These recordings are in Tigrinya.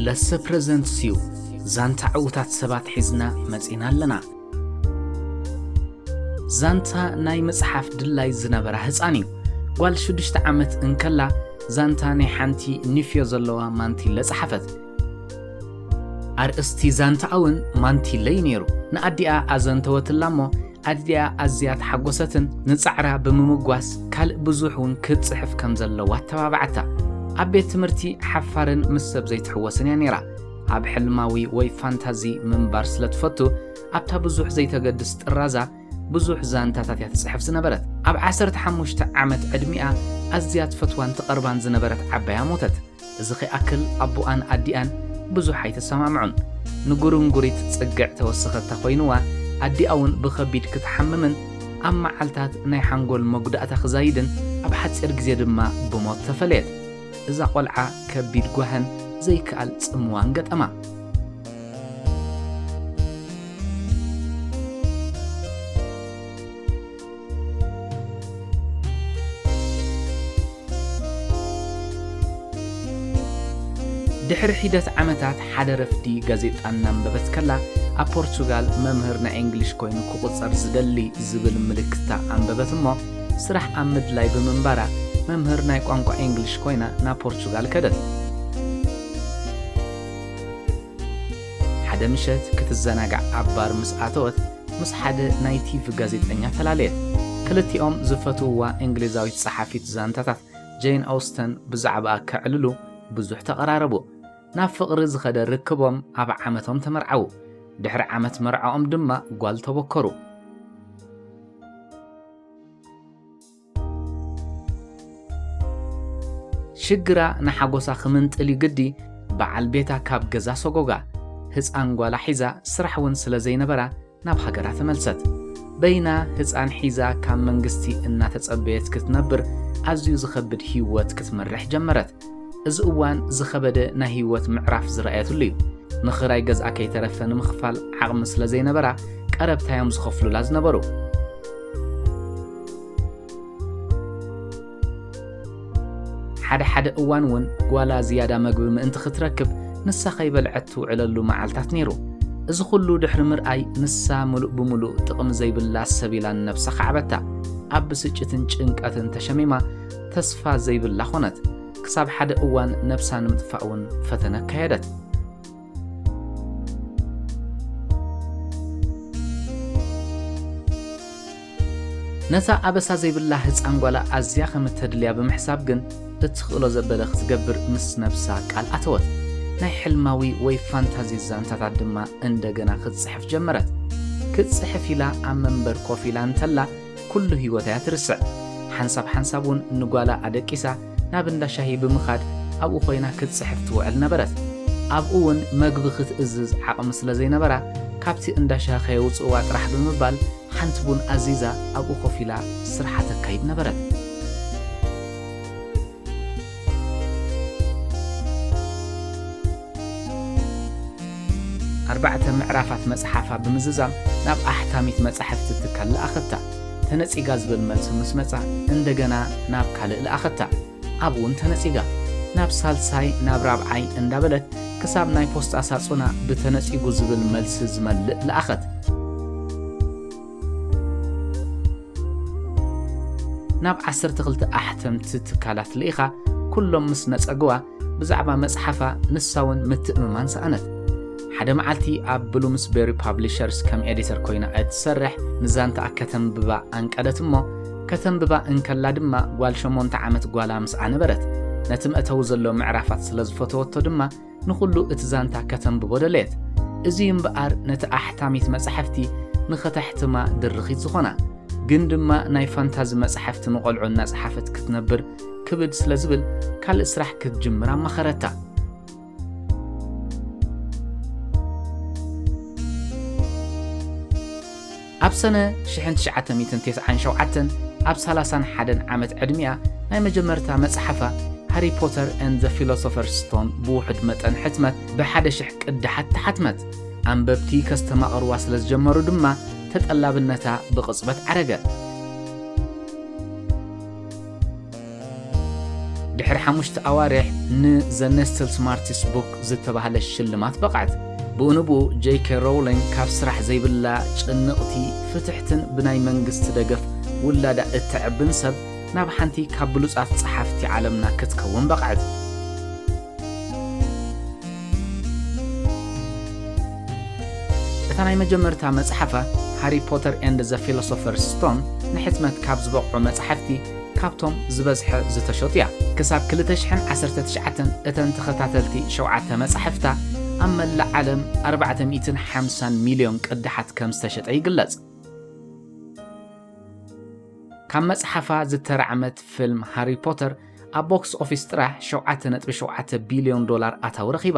ለሰ ፕረዘንትስ እዩ። ዛንታ ዕዉታት ሰባት ሒዝና መጺና ኣለና። ዛንታ ናይ ምጽሓፍ ድላይ ዝነበራ ህጻን እዩ። ጓል ሽዱሽተ ዓመት እንከላ ዛንታ ናይ ሓንቲ ኒፍዮ ዘለዋ ማንቲለ ጸሓፈት። ኣርእስቲ ዛንታኣ እውን ማንቲለ እዩ ነይሩ። ንኣዲኣ ኣዘንተወትላ እሞ ኣዲኣ ኣዝያ ተሓጎሰትን ንጻዕራ ብምምጓስ ካልእ ብዙሕ እውን ክትጽሕፍ ከም ዘለዋ ኣተባብዓታ። ኣብ ቤት ትምህርቲ ሓፋርን ምስ ሰብ ዘይትሕወስን እያ ነይራ። ኣብ ሕልማዊ ወይ ፋንታዚ ምንባር ስለ ትፈቱ ኣብታ ብዙሕ ዘይተገድስ ጥራዛ ብዙሕ ዛንታታት እያ ትጽሕፍ ዝነበረት። ኣብ ዓሰርተ ሓሙሽተ ዓመት ዕድሚኣ ኣዝያ ትፈትዋን ትቐርባን ዝነበረት ዓባያ ሞተት። እዚ ከይኣክል ኣቦኣን ኣዲኣን ብዙሕ ኣይተሰማምዑን። ንጉርንጉሪት ጽግዕ ተወሰኸታ ኮይንዋ ኣዲኣ እውን ብኸቢድ ክትሓምምን ኣብ መዓልታት ናይ ሓንጎል መጉዳእታ ክዛይድን ኣብ ሓጺር ግዜ ድማ ብሞት ተፈለየት። እዛ ቆልዓ ከቢድ ጓህን ዘይከኣል ጽምዋን ገጠማ። ድሕሪ ሒደት ዓመታት ሓደ ረፍዲ ጋዜጣ እናንበበት ከላ ኣብ ፖርቹጋል መምህር ናይ እንግሊሽ ኮይኑ ክቑጸር ዝደሊ ዝብል ምልክታ ኣንበበት እሞ ስራሕ ኣብ ምድላይ ብምንባራ መምህር ናይ ቋንቋ እንግሊሽ ኮይና ናብ ፖርቹጋል ከደት። ሓደ ምሸት ክትዘናጋዕ ኣብ ባር ምስ ኣተወት ምስ ሓደ ናይ ቲቪ ጋዜጠኛ ተላለየት። ክልቲኦም ዝፈትውዋ እንግሊዛዊት ጸሓፊት ዛንታታት ጄን ኦስተን ብዛዕባኣ ከዕልሉ ብዙሕ ተቐራረቡ። ናብ ፍቕሪ ዝኸደ ርክቦም ኣብ ዓመቶም ተመርዓዉ። ድሕሪ ዓመት መርዓኦም ድማ ጓል ተበከሩ። ሽግራ ንሓጎሳ ክምንጥል እዩ ግዲ በዓል ቤታ ካብ ገዛ ሰጎጋ። ህፃን ጓላ ሒዛ ስራሕ እውን ስለ ዘይነበራ ናብ ሃገራ ተመልሰት። በይና ህፃን ሒዛ ካብ መንግስቲ እናተፀበየት ክትነብር ኣዝዩ ዝኸብድ ህይወት ክትመርሕ ጀመረት። እዚ እዋን ዝኸበደ ናይ ህይወት ምዕራፍ ዝረኣየትሉ እዩ። ንኽራይ ገዝኣ ከይተረፈ ንምኽፋል ዓቕሚ ስለ ዘይነበራ ቀረብታዮም ዝኸፍሉላ ዝነበሩ። ሓደ ሓደ እዋን እውን ጓላ ዝያዳ መግቢ ምእንቲ ክትረክብ ንሳ ከይበልዐት ትውዕለሉ መዓልታት ነይሩ። እዚ ኩሉ ድሕሪ ምርኣይ ንሳ ምሉእ ብምሉእ ጥቕሚ ዘይብላ ሰብ ኢላ ንነብሳ ከዓበታ። ኣብ ብስጭትን ጭንቀትን ተሸሚማ ተስፋ ዘይብላ ኾነት። ክሳብ ሓደ እዋን ነብሳ ንምጥፋእ እውን ፈተነ ኣካየደት። ነታ ኣበሳ ዘይብላ ህፃን ጓላ ኣዝያ ከም እተድልያ ብምሕሳብ ግን እትኽእሎ ዘበለ ክትገብር ምስ ነብሳ ቃል ኣተወት። ናይ ሕልማዊ ወይ ፋንታዚ ዛንታታት ድማ እንደገና ክትፅሕፍ ጀመረት። ክትፅሕፍ ኢላ ኣብ መንበር ኮፍ ኢላ እንተላ ኩሉ ህይወታ እያ ትርስዕ። ሓንሳብ ሓንሳብ እውን ንጓላ ኣደቂሳ ናብ እንዳ ሻሂ ብምኻድ ኣብኡ ኮይና ክትፅሕፍ ትውዕል ነበረት። ኣብኡ እውን መግቢ ክትእዝዝ ዓቕሚ ስለ ዘይነበራ ካብቲ እንዳ ሻሂ ከየውፅእዋ ጥራሕ ብምባል ሓንቲ ቡን ኣዚዛ ኣብኡ ኮፍ ኢላ ስርሓ ተካይድ ነበረት። ኣርባዕተ ምዕራፋት መጽሓፋ ብምዝዛም ናብ ኣሕታሚት መጻሕፍቲ ትካል ለኣኸታ። ተነጺጋ ዝብል መልሲ ምስ መጻ እንደገና ናብ ካልእ ለኣኸታ። ኣብኡ እውን ተነጺጋ ናብ ሳልሳይ ናብ ራብዓይ እንዳበለት ክሳብ ናይ ፖስጣ ሳጹና ብተነጺጉ ዝብል መልሲ ዝመልእ ለኣኸት። ናብ ዓሰርተ ክልተ ኣሕተምቲ ትካላት ልኢኻ ኩሎም ምስ ነጸግዋ ብዛዕባ መጽሓፋ ንሳ እውን ምትእምማን ሰኣነት። ሓደ መዓልቲ ኣብ ብሉምስበሪ ፓብሊሸርስ ከም ኤዲተር ኮይና እትሰርሕ ንዛንታኣ ከተንብባ ኣንቀደት እሞ ከተንብባ እንከላ ድማ ጓል ሸሞንተ ዓመት ጓላ ምስኣ ነበረት። ነቲ መእተዊ ዘሎ ምዕራፋት ስለ ዝፈተወቶ ድማ ንኹሉ እቲ ዛንታ ከተንብቦ ደለየት። እዚ እምበኣር ነቲ ኣሕታሚት መጻሕፍቲ ንኸተሕትማ ድርኺት ዝኾና ግን ድማ ናይ ፋንታዚ መጻሕፍቲ ንቖልዑ እናጸሓፈት ክትነብር ክብድ ስለ ዝብል ካልእ ስራሕ ክትጅምር ኣማኸረታ። ኣብ ሰነ ሽሕን ትሽዓተ ሚእትን ተስዓን ሸውዓተን ኣብ ሰላሳን ሓደን ዓመት ዕድሚኣ ናይ መጀመርታ መጽሓፋ ሃሪ ፖተር and the Philosopher's Stone ብውሑድ መጠን ሕትመት ብሓደ ሽሕ ቅዳሓት ተሓትመት። ኣንበብቲ ከስተማቕርዋ ስለ ዝጀመሩ ድማ ተጠላብነታ ብቕጽበት ዓረገ። ድሕሪ ሓሙሽተ ኣዋርሕ ንዘ ኔስትል ስማርቲስት ቡክ ዝተባህለ ሽልማት በቕዐት። ብኡ ንብኡ ጄይ ኬ ሮውሊንግ ካብ ስራሕ ዘይብላ ጭንቕቲ፣ ፍትሕትን ብናይ መንግስቲ ደገፍ ውላዳ እተዕብን ሰብ ናብ ሓንቲ ካብ ብሉጻት ጸሓፍቲ ዓለምና ክትከውን በቕዐት። እታ ናይ መጀመርታ መጽሓፋ ሃሪ ፖተር ኤንድ ዘ ፊሎሶፈርስ ስቶን ንሕትመት ካብ ዝበቕዑ መጻሕፍቲ ካብቶም ዝበዝሐ ዝተሸጡ እያ። ክሳብ ክልተ ሽሕን ዓሰርተ ትሽዓተን እተን ተኸታተልቲ ሸውዓተ መጻሕፍታ ኣብ መላእ ዓለም ኣርባዕተ ሚእትን ሓምሳን ሚልዮን ቅዳሓት ከም ዝተሸጠ ይግለጽ። ካብ መጽሓፋ ዝተራዕመት ፊልም ሃሪ ፖተር ኣብ ቦክስ ኦፊስ ጥራሕ ሸውዓተ ነጥቢ ሸውዓተ ቢልዮን ዶላር ኣታዊ ረኺባ።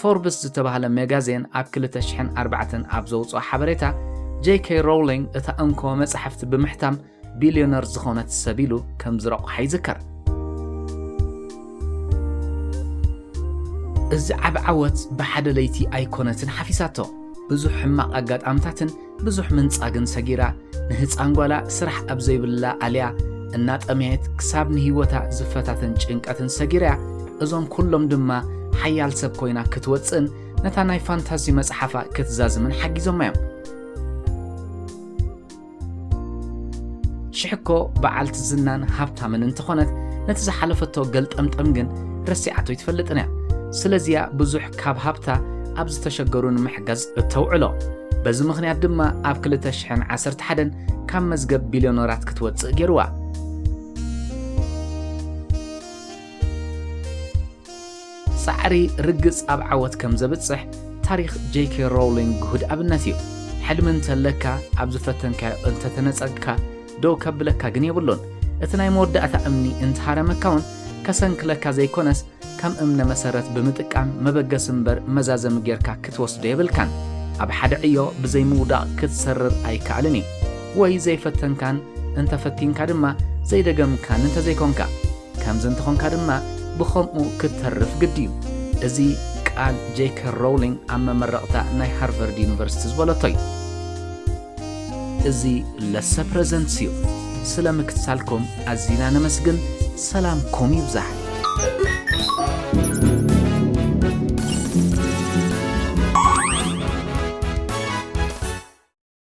ፎርብስ ዝተባህለ መጋዜን ኣብ ክልተ ሽሕን ኣርባዕተን ኣብ ዘውፅኦ ሓበሬታ፣ ጄይ ኬ ሮውሊንግ እታ እንኮ መጻሕፍቲ ብምሕታም ቢልዮነር ዝኾነት ሰብ ኢሉ ከም ዝረቑሓ ይዝከር። እዚ ዓቢ ዓወት ብሓደ ለይቲ ኣይኮነትን ሓፊሳቶ። ብዙሕ ሕማቕ ኣጋጣምታትን ብዙሕ ምንጻግን ሰጊራ፣ ንህጻን ጓላ ስራሕ ኣብ ዘይብላ ኣልያ እናጠመየት ክሳብ ንህይወታ ዝፈታተን ጭንቀትን ሰጊራያ። እዞም ኩሎም ድማ ሓያል ሰብ ኮይና ክትወጽእን ነታ ናይ ፋንታዚ መጽሓፋ ክትዛዝምን ሓጊዞማ እዮም። ሽሕኮ በዓልቲ ዝናን ሃብታምን እንተኾነት፣ ነቲ ዝሓለፈቶ ገልጠምጠም ግን ረሲዓቶ ኣይትፈልጥን እያ። ስለዚያ ብዙሕ ካብ ሃብታ ኣብ ዝተሸገሩ ንምሕጋዝ እተውዕሎ። በዚ ምኽንያት ድማ ኣብ ክልተ ሽሕን ዓሰርተ ሓደን ካብ መዝገብ ቢልዮነራት ክትወጽእ ገይርዋ። ጻዕሪ ርግጽ ኣብ ዓወት ከም ዘብጽሕ ታሪኽ ጄይ ኬ ሮውሊንግ ግሁድ ኣብነት እዩ። ሕልሚ እንተለካ፣ ኣብ ዝፈተንካዮ እንተተነጸግካ፣ ደው ከብለካ ግን የብሉን። እቲ ናይ መወዳእታ እምኒ እንተሃረመካ እውን ከሰንክለካ ዘይኮነስ፣ ከም እምነ መሰረት ብምጥቃም መበገሲ እምበር መዛዘሚ ጌርካ ክትወስዶ የብልካን። ኣብ ሓደ ዕዮ ብዘይ ምውዳቕ ክትሰርር ኣይከኣልን እዩ። ወይ ዘይፈተንካን እንተፈቲንካ ድማ ዘይደገምካን እንተዘይኮንካ። ከምዚ እንተኾንካ ድማ ብኸምኡ ክትተርፍ ግዲ እዩ። እዚ ቃል ጄይ ኬ ሮውሊንግ ኣብ መመረቕታ ናይ ሃርቨርድ ዩኒቨርሲቲ ዝበለቶ እዩ። እዚ ለሰ ፕረዘንትስ እዩ። ስለ ምክትታልኩም ኣዚና ነመስግን። ሰላምኩም ይብዛሕ።